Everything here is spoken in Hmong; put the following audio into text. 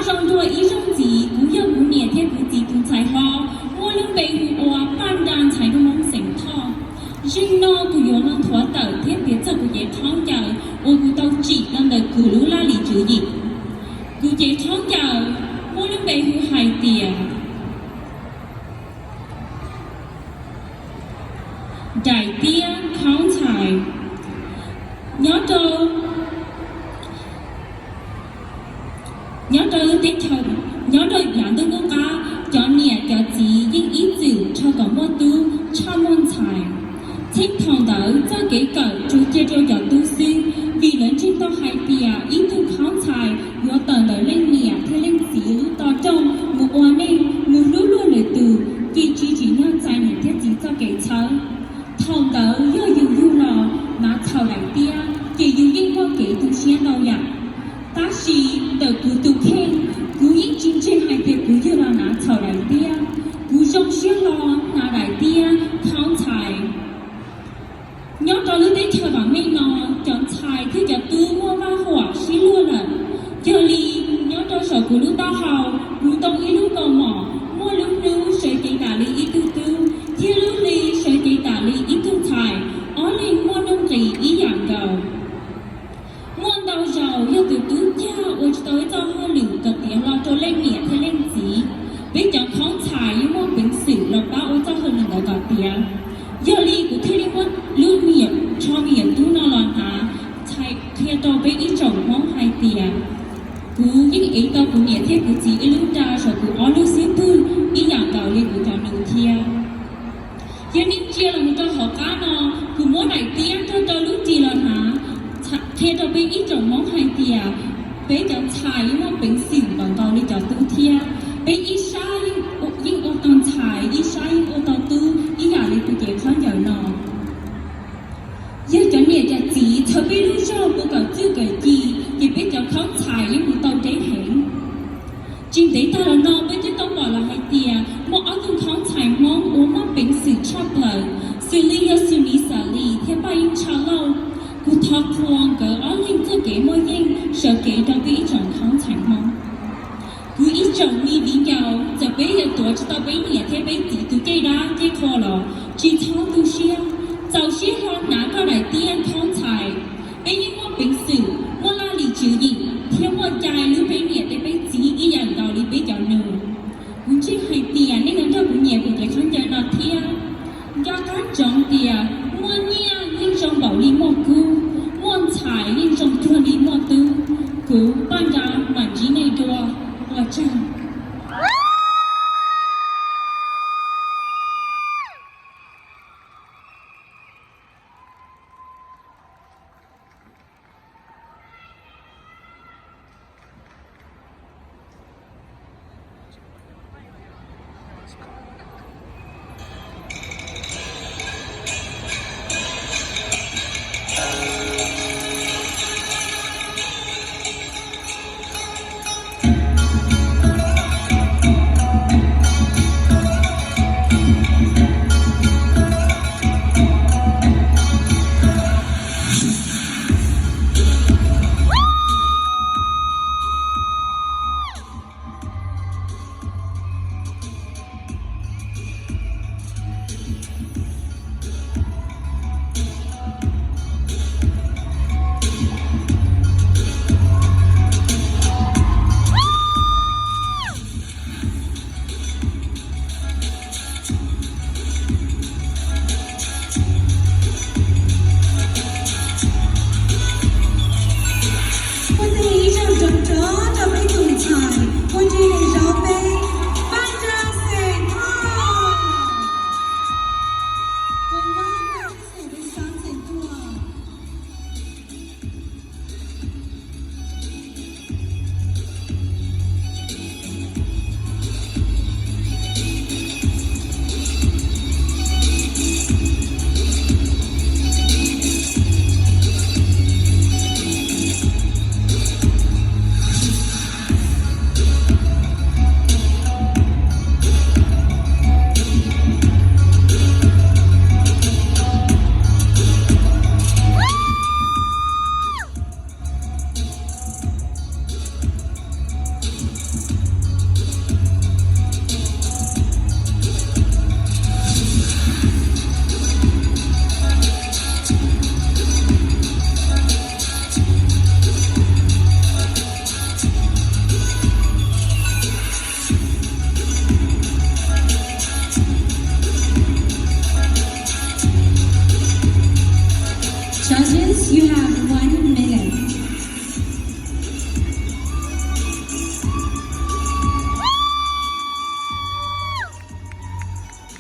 Zoo dua ib zaug ntxiv, kuv yog kuv niam thiab kuv txiv tus ntxhais hlob, muaj lub npe hu ua Paj Nra ntxhais Hmoob xeem Thoj. Zeem no kuv yuav los nthuav tawm thiab piav txog kuv cev khaub ncaws uas kuv tau tsim los ntawm kuv lub laj lim tswv yim. Kuv cev khaub ncaws muaj lub npe hu hais tias Daim Tiab Khaub Ntxhais. Nyob rau nyob rau lub teb chaws, nyob rau yav ntuj qub qab, cov niam cov txiv yeej ib txwm nrog kom muaj tub tshaj muaj ntxhais. Txheej thaum ntawd txoj kev kawm tsuas cia rau cov tub xwb, vim lawv ntseeg tau hais tias ib tug khaub ntxhais yuav tawm ntawm leej niam thiab leej txiv lub toj roob mus ua neej mus hlub luag lwm tus, vim tsis tsim nyog txais niam thiab txiv txoj kev txhawb. Thaum ntawd yog yus yug los hnav txhaum daim tiab ces yus yeej muaj kev tu siab ntau yam. Tab sis ntawm kuv tus kheej, kuv yeej tsis ntseeg hais tias kuv yug los hnav txhaum daim tiab. Kuv zoo siab hlo hnav daim tiab khaub ntxhais. Nyob rau lub teb chaws vam meej no, cov ntxhais thiab cov tub muaj vaj huam sib luag lawm. Yog li, nyob rau saum kuv lub taub hau, kuv ntoo ib lub kaus mom, muaj lub hnub sawv cev tas li ib tug tub, thiab lub hli sawv cev tas li ib tug ntxhais, ob leeg muaj nuj nqis ib yam nkaus. Muaj ntau zaus yog tus tub cag ua tsis tau ib txoj hauj lwm kom tiav hlo rau leej niam thiab leej txiv, peb cov khaub ntxhais yeej muaj peev xwm los pab ua txoj hauj lwm ntawd kom tiav. Yog li kuv thiaj li muab lub me nyuam, tsho me nyuam tub no los hnav, txhais qhia rau peb ib tsoom Hmoob hais tias kuv yeej ev tau kuv niam thiab kuv txiv ib lub nra saum kuv ob lub xub pwg ib yam nkaus li kuv cov nus thiab. Yog nej ntsia los mus rau hauv qab no, kuv muab daim tiab nrog rau lub ris los hnav, qhia rau peb ib tsoom Hmoob hais tias peb cov ntxhais yeej muaj peev xwm npaum nkaus li cov tub thiab. Peb ib sab yeej ua tau ntxhais, ib sab yeej ua tau tub ib yam li kuv cev khaub ncaws no. Yog cov niam cov txiv txhawb peb lub zog mus kawm txuj kawm ci, ces peb cov khaub ntxhais yeej mus tau deb heev. Tsis ntev tag los no peb twb tau pom los hais tias muaj ob tug khaub ntxhais Hmoob uas muaj peev xwm tshaj plaws, xws li yog Xus Nis Xas Lis thiab Paj Yeej Tshaj Lauj. Kuv thov qhuas nkawd ob leeg txoj kev muaj yeej sawv kev rau peb ib tsoom khaub ntxhais Hmoob. Kuv ib tsoom me viv ncaus, txawm peb yuav tuav tsis tau peb niam thiab peb txiv tus cej dab cej qhua los tsis txhob tu siab, txaus siab hlo hnav koj daim tiab khaub ntxhais. Peb yeej muaj peev xwm, muaj laj lim tswv yim thiab muaj cai hlub peb niam thiab peb txiv ib yam nkaus li peb cov nus. Kuv ntseeg hais tias nej yuav nrog kuv nyiam kuv cev khaub ncaws no thiab. Nco qab ntsoov tias muaj nyiaj yeej zoo npaum li muaj kub, muaj ntxhais yeej zoo cuag li muaj tub. Kuv Paj Nra mam ntsib nej dua, ua tsaug.